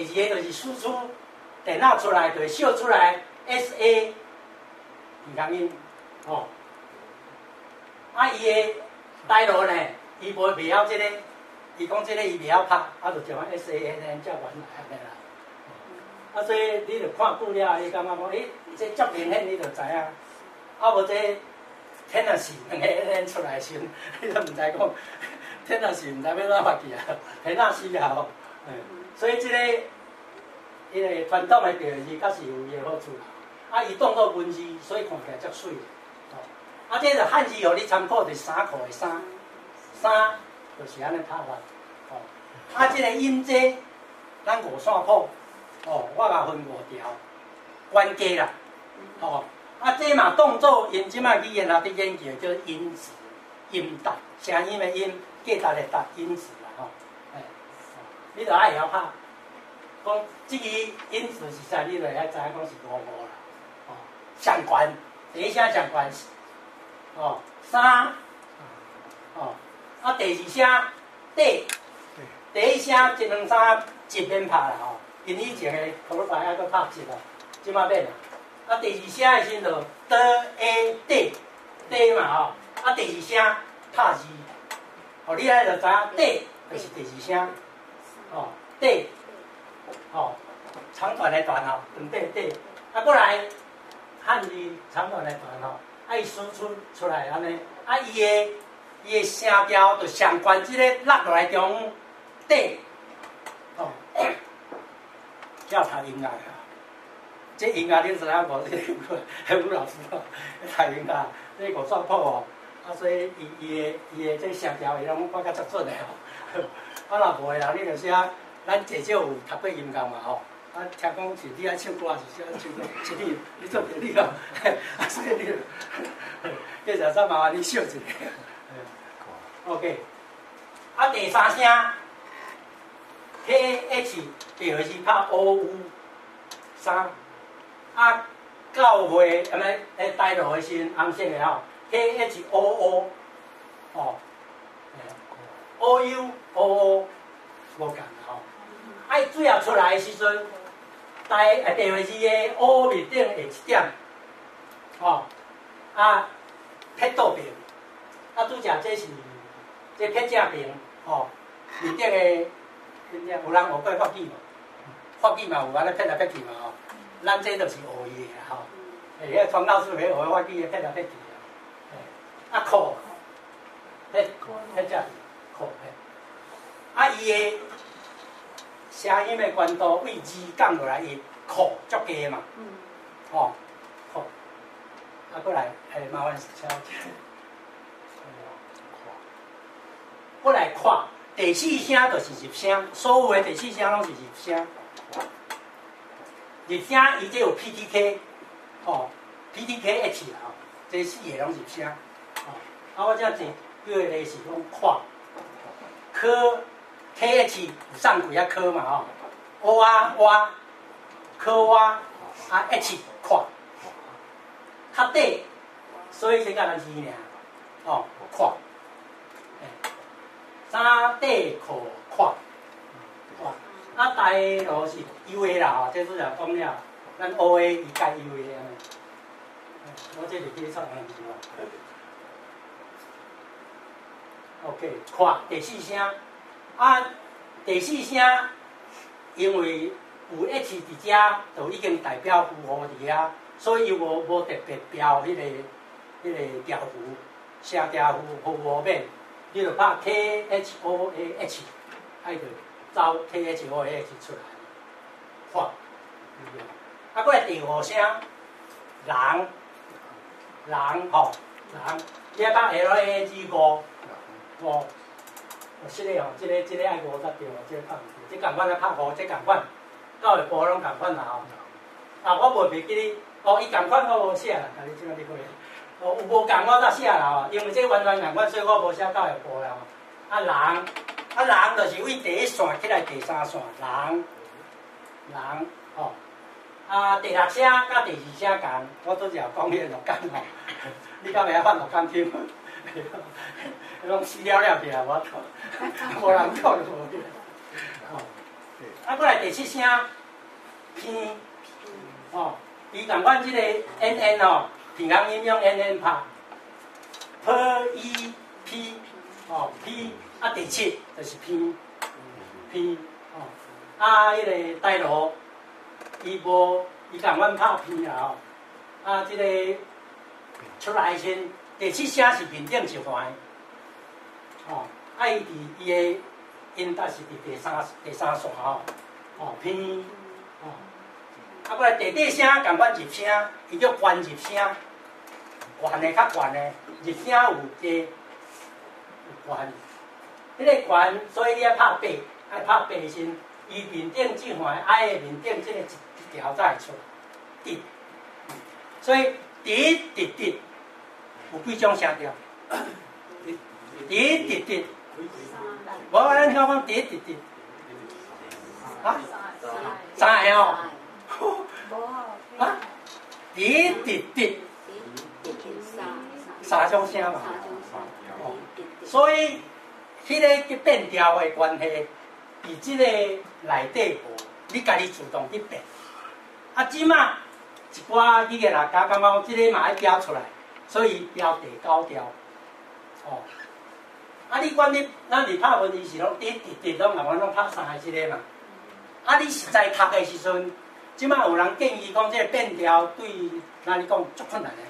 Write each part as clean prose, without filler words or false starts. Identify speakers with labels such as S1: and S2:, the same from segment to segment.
S1: 第二个就是輸出電腦出來就會秀出來 S A 二重音，吼。啊，伊的台羅呢，伊無袂曉這個，伊講這個伊袂曉拍，啊，就將 S A N N 照原來按呢啦。啊，所以你著看久了，你感覺講，欸，這足明顯，你就知影。啊，無這天若是兩個 N N 出來時，你都毋知講，天若是毋知欲按怎發去啊，天若是啊吼。所以這個，伊個傳統的白話字確實有伊的好處啦。啊，伊當做文字，所以看起來足媠。吼，啊，這個漢字予你參考，就是衫褲的衫，衫就是按呢拍法。吼，啊，這個音階，咱五線譜，哦，我共分五條，關鍵啦，吼，啊，這嘛當做𪜶這擺語言學佇研究叫音值、音值，聲音的音，價值的值，音值啦，吼，欸，你著愛會曉拍，講這支音值是啥，你就會曉知影講是五五啦，吼，上懸，第一聲上懸，哦，三，哦，啊，第二聲底，第一聲一兩三一免拍啦，吼，因以前的口語牌猶閣拍一啦，這擺免啦。啊，第二聲的時陣就 D A D D 嘛吼，啊，第二聲拍二，吼，你愛就知影 D 就是第二聲，吼，D，吼，長短的短吼，長短短，啊，過來漢字長短的短吼，啊，伊輸出出來按呢，啊，伊的聲調就上懸這个落落來中底，吼，叫讀音樂啊。這音樂恁知影無？這個吳老師哦，讀音樂，這五線譜哦，啊，所以伊的這聲調伊攏看甲足準的吼。啊，若無的人，你就寫，咱至少有讀過音樂嘛吼。啊，聽講是你愛唱歌，還是寫唱歌？是你，你做助理哦。啊，所以你，計時再麻煩你秀一下。OK，啊，第三聲 K H 第二是拍 O U 三。啊，教會啊，毋欸，台羅的時陣，紅色的吼，K H O O，哦，O U O O，無仝吼。啊，伊最後出來的時陣，台啊白話字的 O 面頂下一點，吼，啊，撇倒爿，啊，拄則這是這撇正爿，吼，面頂的，有人學過法語無？法語嘛有按呢撇來撇去嘛吼。咱這就是學伊的啦吼，欸，彼個傳教士咧學法語的撇來撇去啊，欸，啊靠，撇撇正靠撇，啊伊的聲音的懸度位二降落來，伊靠足低嘛，吼，靠，啊閣來，欸，麻煩小姐，閣來看第四聲就是入聲，所有的第四聲攏是入聲。入聲，伊這有 P T K，吼，P T K H 啦吼，這四個攏入聲，吼，啊，我這這叫的例是講看，科 K H 有送幾啊科嘛吼，O 啊蛙，科蛙，啊 H 看，較短，所以這敢若二爾，吼，看，三短褲看。啊，台羅是 U A 啦吼，這拄則講了，咱 O A 伊改 U A 按呢。我這是記錯還是毋？OK，看第四聲，啊，第四聲因為有 H 佇遮，就已經代表符號佇遐，所以伊無特別標彼個調符，聲調符符號免，你就拍 K H O A H，啊伊就走 K H O A H 出來，看，啊，閣來第五聲，人，人吼，人，你愛拍 L A G 五，五，是的吼，這個愛五才對，這個拍毋對，這仝款咧拍五，這仝款，到下晡攏仝款啦吼。啊，我無袂記你，哦，伊仝款我無寫啦，共你這擺你過。哦，有無仝我才寫啦吼，因為這完全仝款，所以我無寫到下晡啦吼。啊，人。啊，人就是為第一線起來第三線，人，人，吼。啊，第六聲佮第二聲仝，我拄則講彼個錄工吼，你敢會曉放錄工聽？攏死了了去啊！我無人講就無去。吼，啊，過來第七聲偏，吼，伊仝款這个 N N 吼，平衡音用 N N 拍，P E P，吼 P，啊第七就是偏，偏，吼，啊，彼个台羅，伊無，伊仝款拍偏啦吼，啊，這个出來時，第七聲是面頂一環，吼，啊，伊佇伊的音搭是佇第三線吼，吼偏，吼，啊，過來第八聲仝款入聲，伊叫懸入聲，懸的較懸的，入聲有加有懸，彼个懸，所以你愛拍八，愛拍八的時，伊面頂這環愛的面頂這个一條才會出來，直，所以直直直有幾種聲調？直直直，無咱聽我講直直直，啊？三个哦，啊？直直直，三種聲嘛，哦，所以彼个去變調的關係，佇這個內底無，你家己主動去變。啊，這馬一寡語言學家感覺講，這個嘛愛標出來，所以標第九調，哦。啊，你管你，咱佇拍文字是攏直直直攏，共阮攏拍三个這个嘛。啊，你實在讀的時陣，這馬有人建議講，這個變調對咱來講足困難的，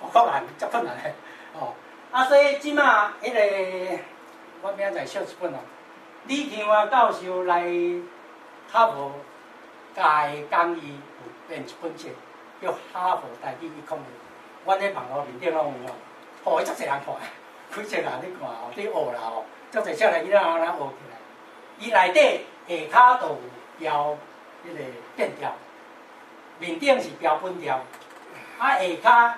S1: 有可能足困難的，哦。啊，所以這馬彼个，我明仔載小一本哦。李廷華教授來哈佛教的講義有編一本冊，叫《哈佛台語一空》。阮咧網路面頂攏有哦，吼，伊足濟人看，幾千人咧看哦，咧學啦吼，足濟少年囡仔仔學起來。伊內底下跤都有標彼個變調，面頂是標本調，啊下跤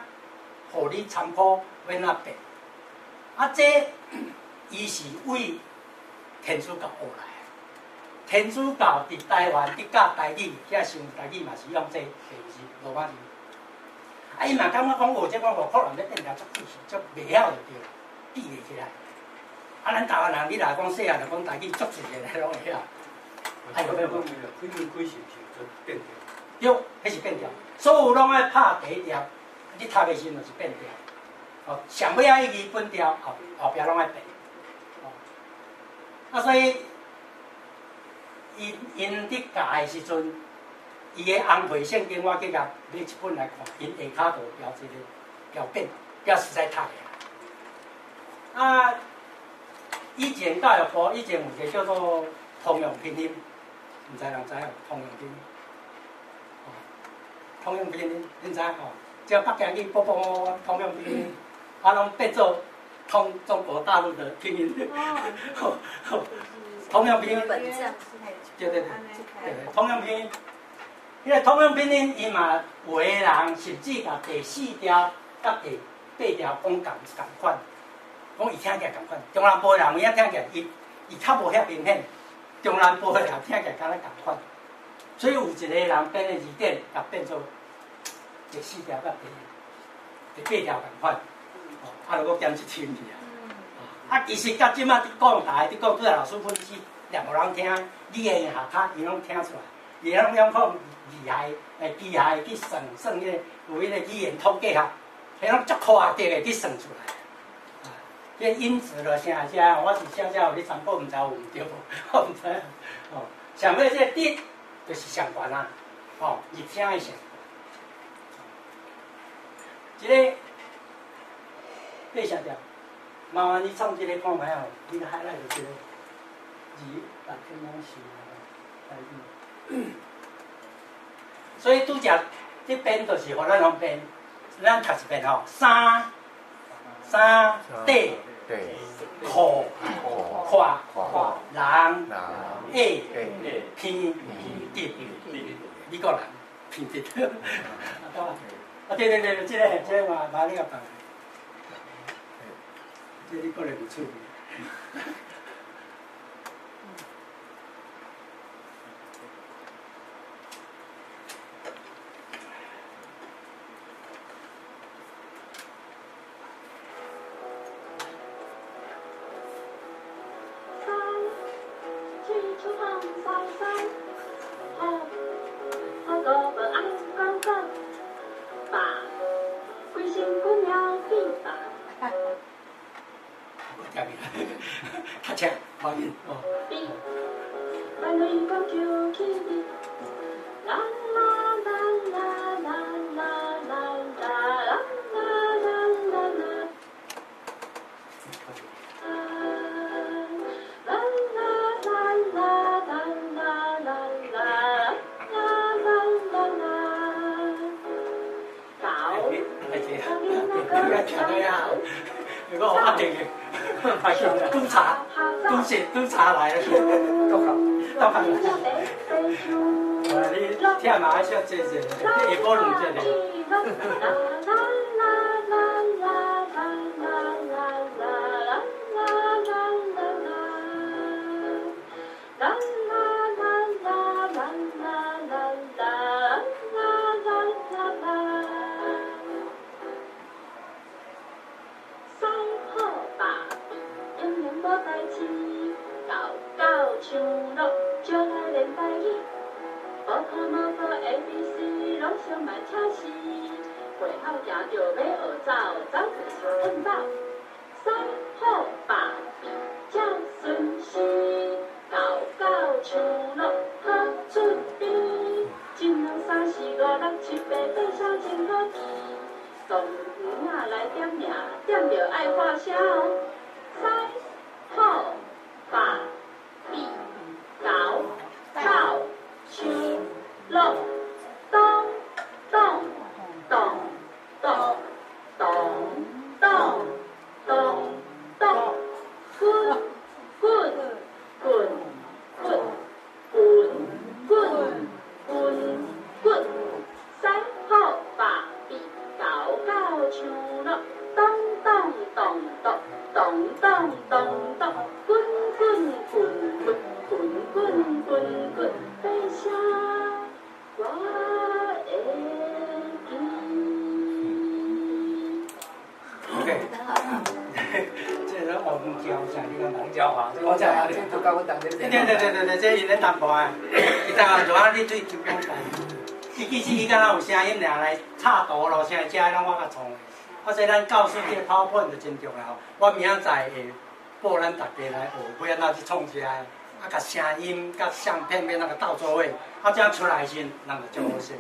S1: 予你參考欲按怎變。啊，這伊是為天主教學來的。天主教佇台灣佇教台語，遐時陣台語嘛是用這個是羅馬字。啊，伊嘛感覺講學這款可能欲變調足費事，足袂曉就對啦，記袂起來。啊，咱台灣人，你若講細漢就講台語，足自然的攏會曉。啊，有沒有？
S2: 開門開是毋是做變調？
S1: 對，彼是變調。所有攏愛拍第一調，你讀的時陣就是變調。哦，上尾仔伊本調後後壁攏愛變。哦，啊，所以𪜶𪜶佇教的時陣，伊的紅皮聖經我去共買一本來看，𪜶下跤就標這個標變，標實在讀的。啊，以前教育部以前有一個叫做通用拼音，毋知人知無？通用拼音，哦，通用拼音，恁知吼？這北京語、波波通用拼音，啊，攏變做通中國大陸的拼音。哦，通用拼音，對對對，對通用拼音，彼個通用拼音，伊嘛有的人甚至共第四調佮第八調講仝仝款，講伊聽起來仝款。中南部的人有影聽起來，伊伊較無遐明顯。中南部的人聽起來敢若仝款，所以有一個人編的字典，共變做第四調佮第八調仝款，哦，啊，就閣減一千去啊。啊，其實佮這馬佇講台，佇講拄才老師分析，念予人聽，語言學較伊攏聽出來，伊攏用靠厲害、機械去算算彼個有彼個語言統計學，彼攏足科學的去算出來。啊，彼個音質咯啥啥，我是寫寫予你參考，毋知有毋對無，我毋知。哦，上尾這個直就是上懸啊，哦，入聲的上。這個八聲調，麻煩你創這個看覓哦，你海內就這個字，逐天攏是台語。所以拄則這邊就是予咱方便，咱讀一遍吼，三三底褲跨人下偏直，美國人偏直。啊對對對，這個嘛，麻你共放。這你過來有趣味。
S3: 三，去厨房。
S1: 聽去，較車，無要緊哦。如果我一定嘅，督察，督察，督察來了，都好，都好。你聽嘛愛小坐坐，下晡兩節咧。對對對對，這伊咧淡薄啊，伊台灣就按你對金剛台，伊其實伊敢若有聲音爾來插圖咯，啥遮攏我較創的。啊，所以咱教師這個 PowerPoint 就真重要。我明仔載會報咱大家來學，欲按怎去創這個，啊，共聲音、佮相片欲按怎鬥做伙，啊，這樣出來時，人就足好勢。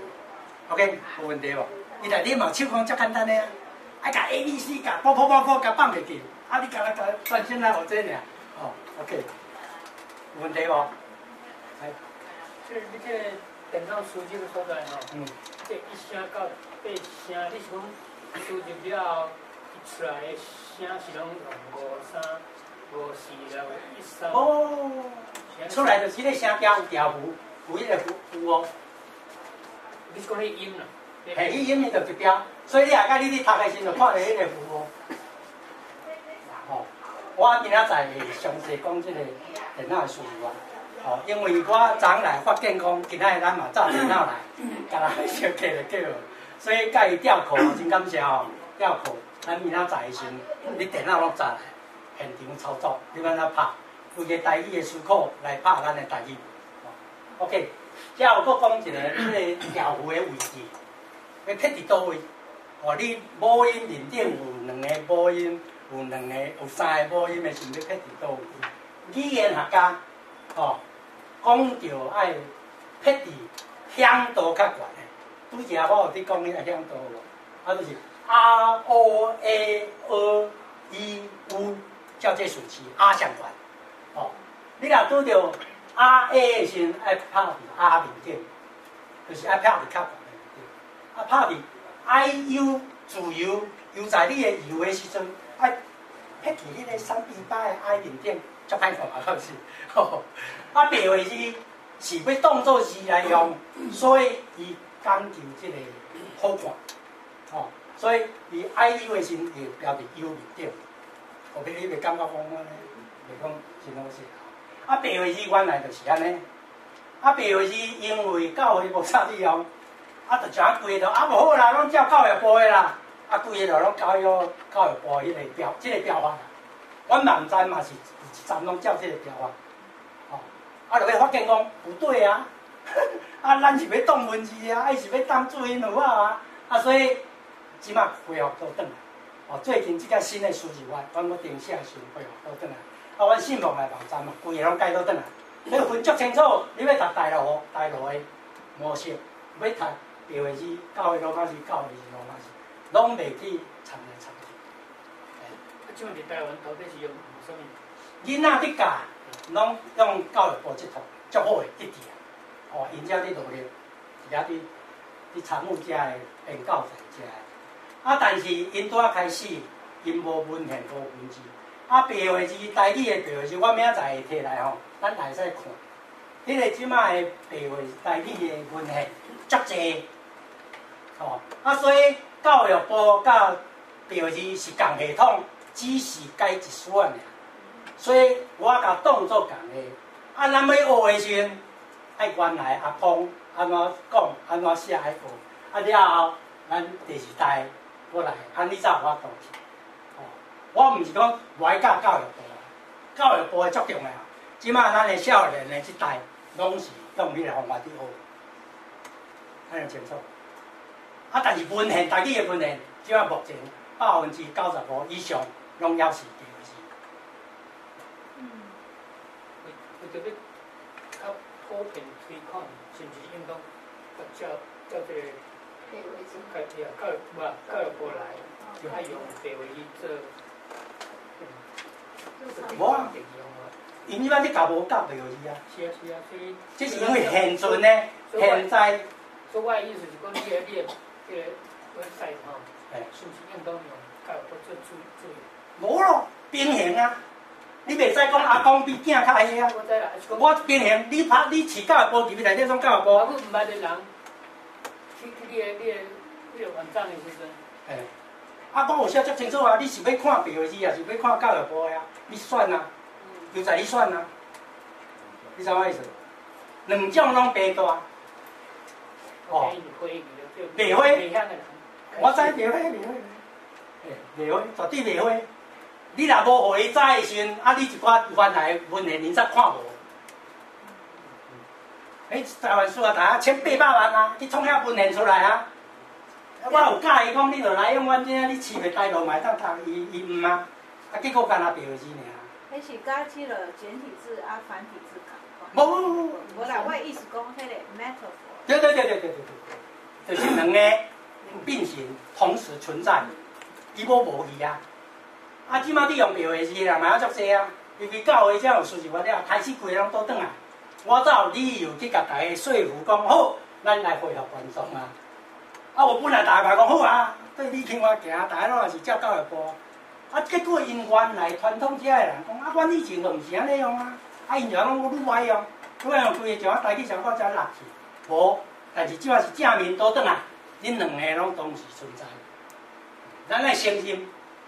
S1: OK，無問題無？伊內底嘛手工足簡單的啊，愛共 A B C 共波波波波共放入去，啊，你共來共轉身來學這爾，哦，OK。有問題無？
S3: 這你這電腦輸入所在吼，這一聲到八聲，你是講輸入了後，伊出來的聲是攏用五三、五四六一三？
S1: 哦，出來就是彼個聲調有調符，有彼個符符哦。
S3: 你是講彼音啦？
S1: 嘿，彼音伊就一標，所以你下擺你咧讀的時陣就看著彼個符哦。吼，我今仔載會詳細講這個電腦的輸入啊。吼，因為我昨昏來發現講，今仔日咱嘛走電腦來，共人小客就叫，所以佮伊調課真感謝吼，調課，咱明仔載的時陣，你電腦攏載來，現場操作，你按怎拍，用個台語的思考來拍咱的台語。OK，這有閣講一個這個調符的位置，欲撇佇佗位？哦，你母音面頂有兩個母音，有兩個有三個母音的時陣，欲撇佇佗位？語言學家，吼，講著愛撇佇響度較懸的。拄才我有佇講彼個響度無？啊，就是 R O A O E U，照這順序，R 上懸。哦，你若拄著 R A 的時陣，愛拍佇 R 面頂，就是愛拍佇較懸的面頂。啊，拍佇 I U 自由，由在你的由的時陣，愛撇佇彼個三邊八的 I 面頂，足歹看啊，敢毋是？啊，白話字是欲當做字來用，所以伊講究這個好看，吼，所以伊 I U 的時陣會標佇 U 面頂，後壁你袂感覺講按呢，袂講真好勢。啊，白話字原來就是按呢，啊，白話字因為教會無啥利用，啊，就將規個都啊無好啦，攏照教育部的啦，啊，規個就攏教育部彼個標，這個標法。阮網站嘛是有一站攏照這個標法，吼，啊，就欲發現講不對啊，啊，咱是欲當文字啊，伊是欲當注音符號啊，啊，所以這馬恢復倒轉來，哦，最近這個新的輸入法，阮閣重寫時陣會倒轉來。啊，阮信望的網站嘛，規个攏改倒轉來。所以分足清楚，你欲讀大陸的模式，欲讀白話字，教會羅馬字，教會字羅馬字，攏袂去摻來摻去。
S3: 啊，請問佇台灣到底是用啥物？
S1: 囡仔佇教，攏用教育部這套足好的一致啊！哦，𪜶遮佇努力，伫遐佇參與遮的編教材遮的。啊，但是𪜶拄仔開始，𪜶無文獻無文字。啊，白話字台語的白話字，我明仔載會提來吼，咱會使看。彼個這擺的白話台語的文獻足濟，吼啊，所以教育部佮白話字是仝系統，只是改一絲仔爾。所以我共當做仝的。啊，咱欲學的時陣，愛原來阿公按怎講，按怎寫愛學。啊了後，咱第二代過來，按呢才有法度去。哦，我毋是講無愛教教育部，教育部的足重要。這擺咱的少年的這代，攏是用彼個方法佇學，按呢清楚。啊，但是文獻，台語的文獻，這擺目前95%以上攏猶是白話字。
S3: 為著欲較普遍推廣，是毋是應當照照這個教教育無教育部來，愛用白話字做？
S1: 無啊，𪜶這擺咧教無教白話字啊。
S3: 是啊是啊，所以
S1: 這是因為現存的，現在。
S3: 所以我的意思是講，你的這個 website 吼，是毋是應當用教育部做主主？
S1: 無咯，平衡啊！你袂使講阿公比囝較彼啊。
S3: 我知啦，
S1: 我平衡，你拍你飼教育部入去內底創教育部。
S3: 啊，阮毋捌的人去你的網站的時陣。
S1: 嘿，啊，我有寫足清楚啊！你是欲看白話字，抑是欲看教育部的啊？你選啊，就在你選啊。你知我意思？兩種攏白大。哦。袂花。我知袂花，袂花。嘿，袂花，絕對袂花。你若無予伊知的時陣，啊，你一寡原來文獻，𪜶則看無。欸，台灣書啊，大家千八百萬啊，去創遐文獻出來啊！我有教伊講，你著來用阮這，你飼袂大陸嘛會當讀，伊毋啊，啊，結果干焦白話字爾。
S4: 彼是佮這個簡體字啊繁體字仝
S1: 款。無。
S4: 無啦，我的意思講，彼個 metaphor。
S1: 對對對對對對對，就是兩個並行，同時存在，伊無無去啊。啊，這擺你用白話字的人嘛猶足濟啊，尤其教會遮有輸入法了，開始規个攏倒轉來。我才有理由去共大家說服講好，咱來恢復原狀啊。啊，我本來大家講好啊，對你聽我行，大家攏也是照教育部。啊，結果𪜶原來傳統遮的人講，啊，阮以前就毋是按呢用啊，啊，𪜶就講愈愛用，愈愛用規个像台語上到遮落去，無，但是這擺是正面倒轉來，恁兩个攏同時存在。咱愛承認，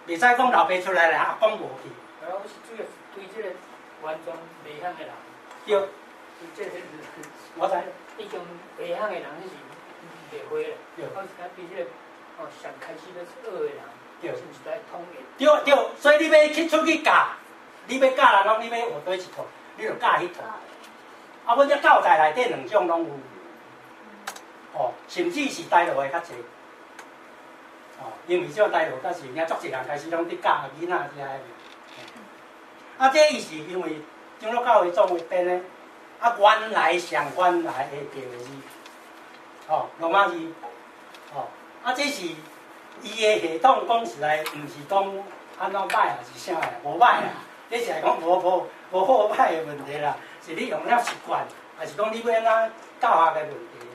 S1: 袂使講老爸出來了，阿公無去。
S3: 啊，我是主要是對這個完全袂曉的人。
S1: 對。
S3: 對這個，
S1: 我知。
S3: 已經袂曉的人，彼是袂會啦。對。我是講對這個哦，上開始欲學的人，是毋是來統一？
S1: 對對，所以你欲去出去教，你欲教人講，你欲學佗一套，你就教彼套。啊，阮這教材內底兩種攏有。哦，甚至是大陸的較濟。哦，因為這大陸較是，爾足濟人開始攏佇教囡仔遮个。啊，這伊是因為長老教會總會編的，啊，原來上原來的白話字，哦，羅馬字，哦，啊，這是伊的系統講實在，毋是講按怎歹抑是啥的，無歹啦。這是來講無好歹的問題啦，是你用了習慣，抑是講你欲按怎教學的問題。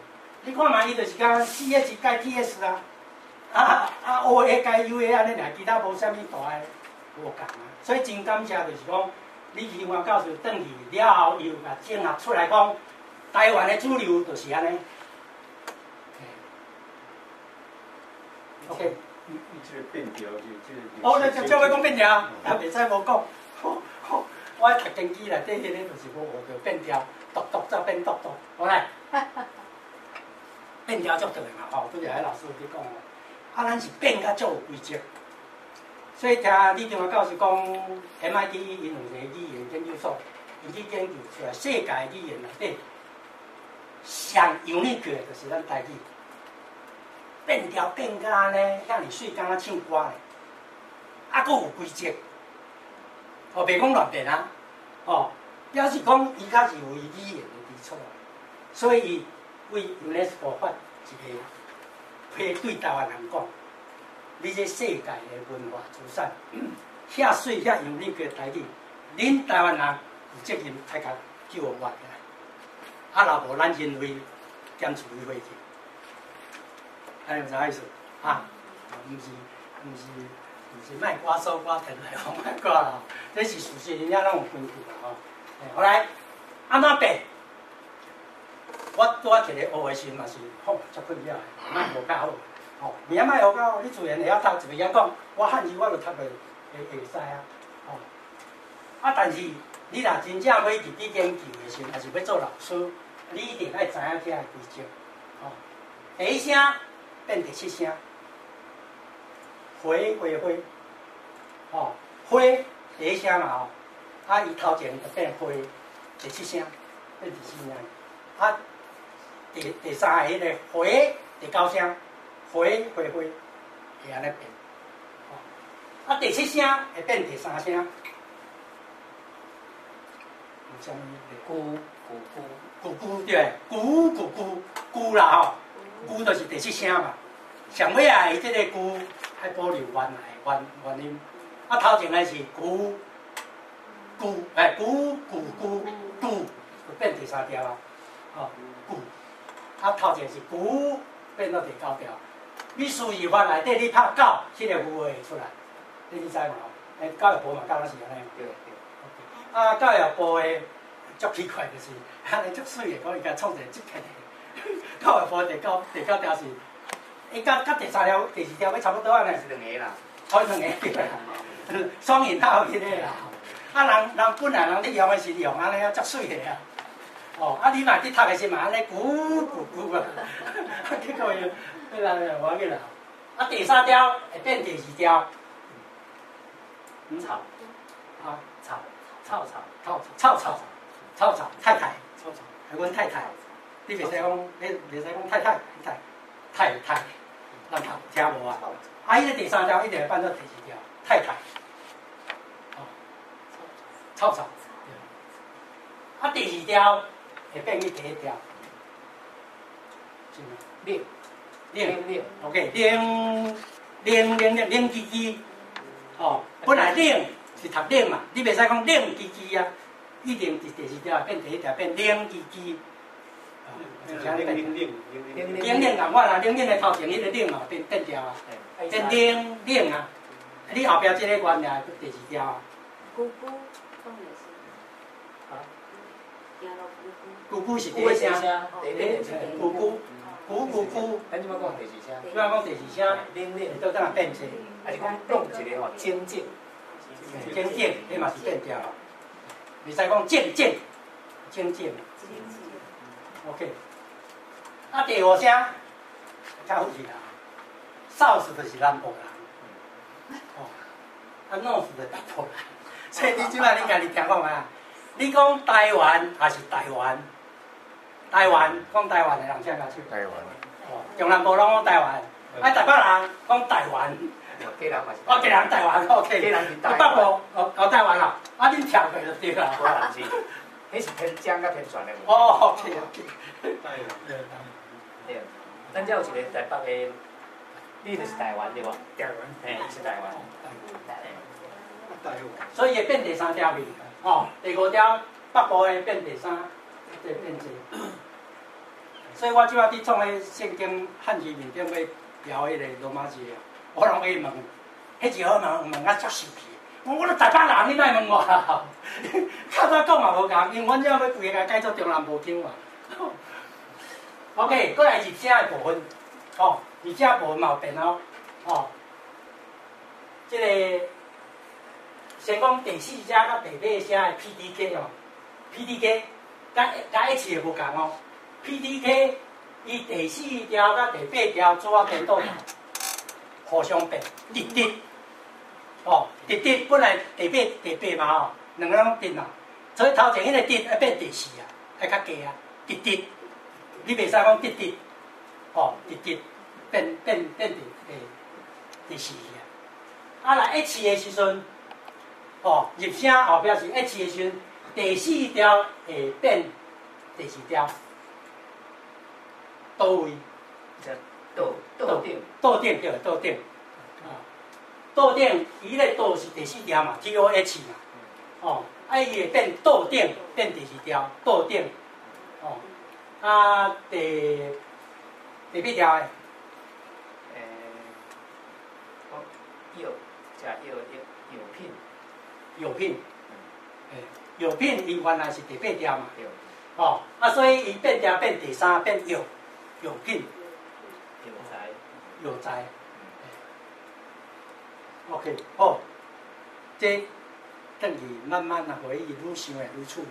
S1: 你看嘛，伊就是講 C H 改 T S 啊。啊啊 O A 改 U A 按呢爾，其他無啥物大的無仝啊。所以真感謝就是講，李奇華教授轉去了後，又共整合出來講，台灣的主流就是按呢。OK。
S2: 你這個變調是這個。
S1: 哦，你照欲講變調，啊，袂使無講。我讀經濟內底彼个就是無學著變調，獨獨才變獨獨，好來。變調足對的嘛吼，拄才彼老師有去講哦。啊，咱是變甲足有規則，所以聽李中華教授講，MIT 𪜶有一個語言研究所，𪜶去研究出來世界語言內底上 unique 的就是咱台語，變調變甲按呢，遐爾媠，敢若唱歌咧。啊，閣有規則，哦，袂講亂變啊，哦，表示講伊較是有伊語言的基礎，所以伊為 UNESCO 發一個批對台灣人講，你這世界的文化資產，遐媠遐優美的台語，恁台灣人有責任愛共救活起來，啊，若無咱認為檢處伊回去，按呢有知影意思？啊，毋是，莫我說我天來講莫掛啦，這是事實，人家攏有根據啦吼。後來按怎變？我拄仔摕咧學的時嘛是，吼，足困擾的，莫學較好，吼，名莫學較好，你自然會曉讀，一個曉講，我漢字我就讀會會使啊，吼。啊，但是你若真正欲入去研究的時陣，抑是欲做老師，你一定愛知影這个規則，吼。第一聲變第七聲。回回回，吼，回第一聲嘛吼，啊，伊頭前就變回第七聲，變第七聲，啊，第三个彼個回第九聲，回回回，會按呢變，吼，啊，第七聲會變第三聲，有啥物？
S3: 咕咕
S1: 咕咕對，咕咕咕咕啦吼，咕就是第七聲嘛，上尾仔伊這个咕。愛保留原來原音，啊頭前的是咕咕，哎咕咕咕咕，就變第三調啊，吼咕，啊頭前是咕，變到第九調。你輸入法內底你拍九，彼个符號會出來，你知無？欸，教育部嘛，敢若是按呢。
S3: 對對。
S1: 啊，教育部的足奇怪，就是按呢足媠的，講伊共創一個這片的。教育部第九條是。伊佮第三條、第四條欲差不多按呢。
S5: 是兩个啦。
S1: 哦，兩个對啦，雙引號彼個啦。啊，人本來人咧用的是用按呢啊，足媠的啊。哦，啊，你嘛佇讀的時嘛按呢咕咕咕啊，結果伊，彼個無要緊啦。啊，第三條會變第二條。
S3: 草。
S1: 啊，
S3: 草，草草，
S1: 草草草，草草，太太，草草，係阮太太。你袂使講，你袂使講太太，太太太。咱讀聽無啊？啊，彼个第三條一定會變做第二條，太太，哦，草草，啊，第二條會變去第一條，是毋？
S3: 冷，
S1: 冷冷，OK，冷冷冷冷冷吱吱，哦，本來冷是讀冷嘛，你袂使講冷吱吱啊，一定是第二條變第一條變冷吱吱。
S2: 冷冷冷
S1: 冷冷共款啦，冷冷的頭前彼个冷嘛變調啊，變冷冷啊，你後壁這个原來第二條啊。
S4: 咕咕，講的是。
S3: 啊？
S1: 咕咕是第一聲，咕咕咕咕咕。
S5: 咱這擺講第二聲。
S1: 這擺講第二聲，
S5: 冷冷，
S1: 都等下變濟。
S5: 還是講講一个吼，靜靜。
S1: 靜靜，彼嘛是變調。袂使講靜靜，靜靜。OK。啊，第五聲較複雜啦，South 就是南部人，哦，啊 North 就是北部人，所以你這擺你家己聽看覓啊？你講台灣抑是台灣？台灣講台灣的人請舉手。
S6: 台灣。
S1: 哦，中南部攏講台灣，啊台北人講台灣。
S5: 基隆嘛是。
S1: 哦，基隆台灣，OK。
S5: 基隆是台灣。
S1: 北部哦哦台灣啦，啊恁跳過就對啦。
S5: 我人是，彼是天江佮天璇的。
S1: 哦，OK OK。
S2: 台灣。
S5: 對，咱這有一个台北的，你就是台灣對無？
S3: 台灣。
S5: 嘿，伊是台灣。
S2: 台灣。
S1: 所以會變第三條去，哦，第五條北部的變第三，對變濟。所以我這擺佇創彼聖經漢字面頂欲標彼个羅馬字啊，我攏會問，彼一號問問啊足生氣，我都台北人，你莫問我，較早講嘛無仝，因為阮這欲規个改做中南部腔嘛。OK，閣來入聲的部分，哦，入聲部分嘛有變哦，哦，這个先講第四聲佮第八聲的 PDK 哦，PDK 佮佮 H 的無仝哦，PDK 伊第四條佮第八條主要顛倒，互相變，直直，哦，直直本來第八第八嘛吼，兩个攏直嘛，所以頭前彼个直愛變第四啊，愛較低啊，直直。你袂使講直直，哦，直直變變變第四啊。啊，來 H 的時陣，哦，入聲後壁是 H 的時陣，第四調會變第二調，佗位？
S5: 倒倒頂。
S1: 倒頂對，倒頂。啊，倒頂，伊咧倒是第四調嘛，T O H 嘛，哦，啊，伊會變倒頂，變第二調，倒頂，哦，啊，第幾條的？
S5: 哦，藥，食藥藥藥品。
S1: 藥品，藥品伊原來是第八調嘛，
S5: 對。
S1: 哦，啊，所以伊變調變第三變藥，藥品。
S5: 藥材。
S1: 藥材。OK，好，這等於慢慢啊回憶，愈想會愈趣味。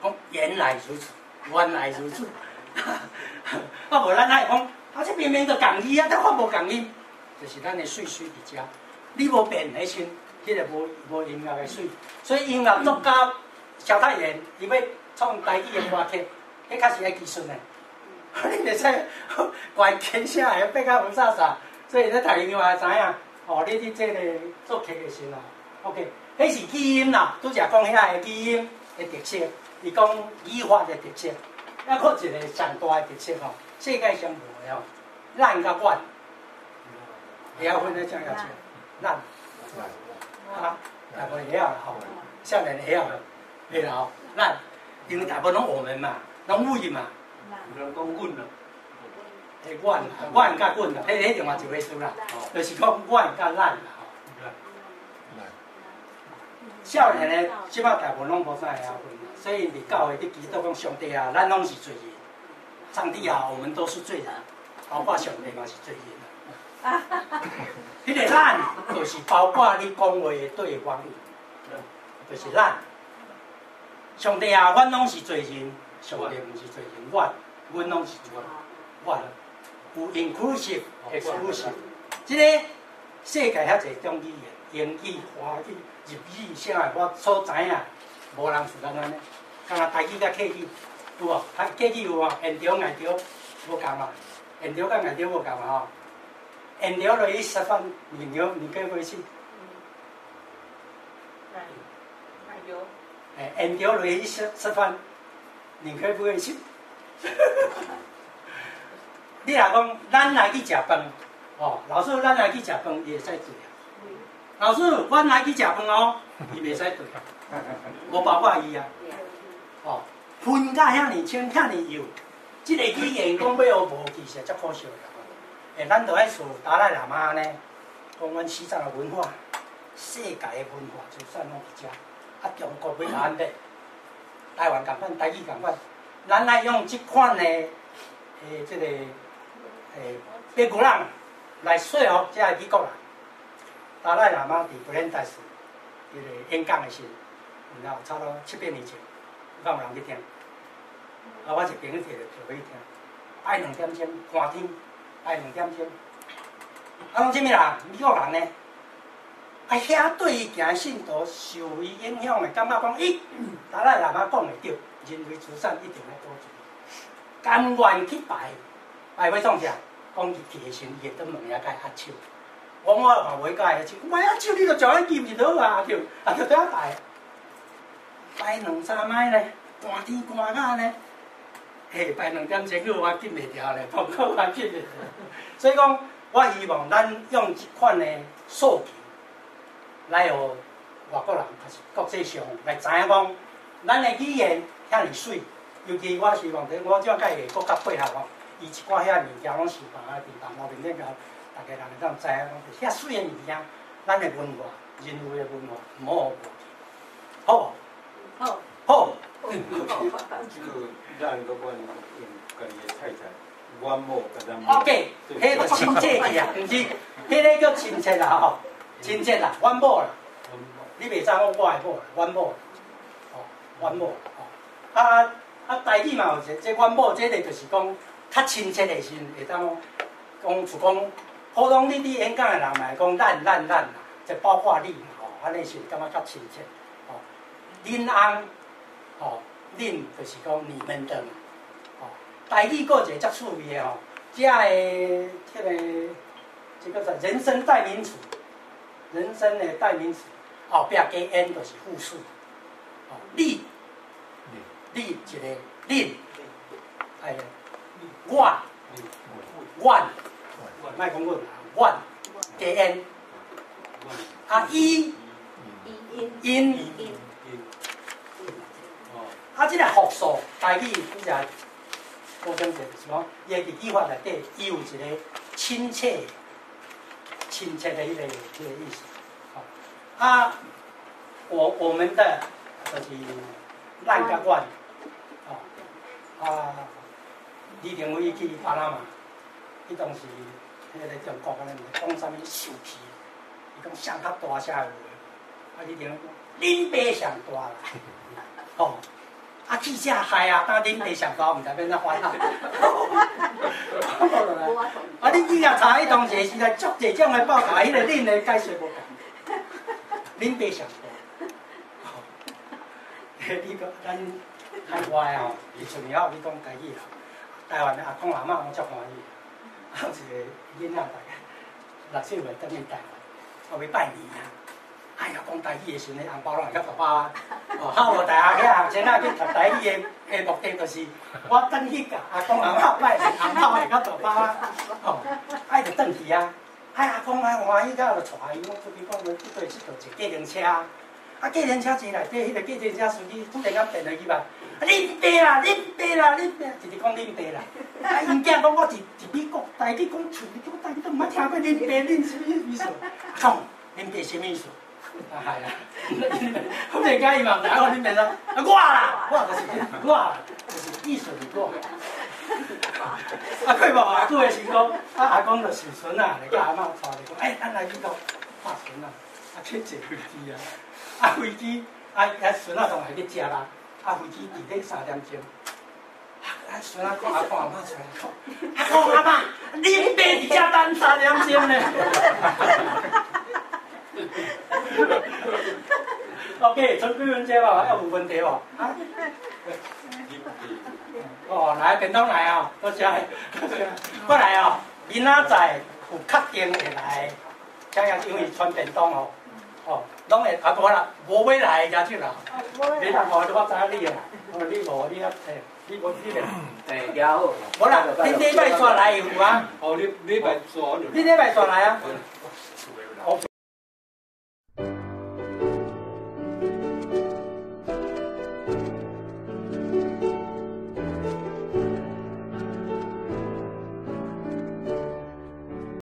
S1: 講原來如此，原來如此。啊，無咱愛講，啊，這明明就仝字啊，怎看無仝音？就是咱的媠媠佇遮，你無變彼時，彼個無音樂的媠。所以音樂作家蕭太炎，伊欲創台語的歌曲，彼較是愛技術的。你袂使怪天聲會變甲霧煞煞，所以咧讀音樂會知影。哦，你佇這個作曲的時候，OK，彼是語音啦，拄則講遐个語音的特色，伊講語法的特色，抑閣一個上大的特色吼，世界上無的吼，咱佮阮，會曉分得這樣子，咱，啊，大部分會曉啦吼，少年會曉啦，會啦吼，咱，因為大部分攏我們嘛，攏阮嘛，
S2: 有人講阮啦。
S1: 欸，阮，阮佮阮啦，彼另外一回事啦，就是講阮佮咱啦吼。少年的這擺大部分攏無啥會曉分，所以佇教會佇祈禱講上帝啊，咱攏是罪人，上帝啊，我們都是罪人，包括上帝嘛是罪人。彼個咱就是包括你講話的對方，就是咱。上帝啊，阮攏是罪人，上帝毋是罪人，阮，阮攏是罪人，阮。有 inclusive、exclusive，這個世界遐濟種語言，英語、華語、日語，啥个我所知影，無人是按呢，敢若台語佮客語，有無？啊，客語有無？緣著、礙著無仝嘛？緣著佮礙著無仝嘛？吼，緣著落去食飯，你牛你可不可以去？
S4: 礙著。
S1: 哎，緣著落去食食飯，你可不可以去？你若講咱來去食飯，哦，老師，咱來去食飯，伊會使對啊。老師，阮來去食飯哦，伊袂使對，無包括伊啊。哦，分甲遐爾清，遐爾幼，這個語言講欲予無記是足可惜的。欸，咱著愛像達賴喇嘛按呢，講阮西藏的文化、世界的文化資產攏佇遮，啊，中國欲共咱買，台灣仝款，台語仝款，咱愛用這款的欸，這個。欸，別國人來說服這个美國人，達賴喇嘛佇布蘭代斯彼個演講的時，然後差不多七八年前，敢有人去聽？啊，我一個朋友提著票去聽，擺兩點鐘，寒天擺兩點鐘，啊，攏啥物人？美國人呢？啊，遐對伊行的信徒受伊影響的，感覺講，咦，達賴喇嘛講的對，人類資產一定愛保存，甘願去拜。拜欲創啥？講伊去的時陣，伊會當門遐共伊握手。我我嘛袂共伊握手，我握手你著食伊金就好啊，對，啊就佇遐拜，拜兩三擺咧，寒天寒甲呢，嘿，拜兩點鐘去我緊袂牢咧，痛苦我緊袂牢。所以講，我希望咱用這款的訴求來予外國人，抑是國際上來知影講，咱的語言遐爾媠，尤其我希望，我這共會閣較配合吼。伊一寡遐物件攏是放啊佇網路面頂頭，逐家人會當知影講，遐媠的物件，咱的文化，人類的文化，毋好予無去，好無？
S4: 好。
S1: 好。
S2: 這個咱閣阮用家己的菜菜，阮某佮咱某。
S1: OK，彼就親切去啊，毋是，彼个叫親切啦吼，親切啦，阮某啦，你袂使講我的某啦，阮某，吼，阮某，吼，啊啊，台語嘛有一個，這阮某這个就是講。較親切的時陣，會當講，像講普通你佇演講的人嘛會講咱咱咱啦，就包括你嘛吼，按呢是感覺較親切吼。恁翁吼，恁就是講你們的嘛吼。台語閣一個足趣味的吼，遮的彼個這個叫人生代名詞，人生的代名詞，後壁加 n 就是複數。哦，你，你一個，恁，哎，我，阮，莫講阮，阮加 n，啊，伊，𪜶，啊，這個複數台語，拄才補充者就是講，伊佇語法內底，伊有一個親切、親切的彼個意思。啊，我們的就是咱佮阮，哦，啊，李登輝去巴拿馬，彼當時彼個中國按呢講啥物受氣，伊講誰較大聲的話，啊，李登輝講恁爸上大啦，吼，啊，記者害啊，當恁爸上大，毋知欲按怎翻啊。啊，你去遐查彼當時時代足濟種的報道，彼個恁的解釋無仝。恁爸上大，你講咱海外吼，伊出名後你講台語啦，台灣的阿公阿嬤攏足歡喜。啊，有一個囡仔大概6、7歲轉去台灣，啊欲拜年啊，哎呀，講台語的時陣，紅包攏會較大包啊。哦，考無大學遐學生仔去讀台語的目的，就是我轉去共阿公阿嬤拜年，紅包會較大包啊。哦，啊伊就轉去啊。哎，阿公啊，歡喜到就帶伊，我出去講，去對佚佗坐計程車，啊，計程車坐內底，彼個計程車司機突然間變落去吧，恁爸啦，恁爸啦，恁爸，一直講恁爸啦。啊，𪜶囝講我佇美國，台語講厝，講台語都毋捌聽過恁爸恁啥物意思？講恁爸啥物意思？啊係啊，忽然間伊嘛毋知影講恁爸啥，啊我啦，我就是我啦，就是意思是我。啊，過無偌久的時講，啊阿公就想孫仔來佮阿嬤帶來講，欸，咱來美國拍孫仔，啊去坐飛機啊，啊飛機，啊啊孫仔當來去接啊，啊飛機佇咧3點鐘，啊啊孫仔講阿公阿嬤出來講，阿公阿嬤，恁爸佇遮等三點鐘呢。OK，陳貴文姐無，還有問題無？啊？哦，來便當來哦，多謝，多謝。過來哦，明仔載有確定會來，這樣因為傳便當哦，哦，攏會啊無啦，無欲來的舉手啦。你若無，我知影你啦。哦，你無，你啊，欸，你無你袂。
S5: 欸，舉好。
S1: 無啦，恁禮拜煞來有啊？
S2: 哦，你禮拜煞。
S1: 你禮拜煞來啊？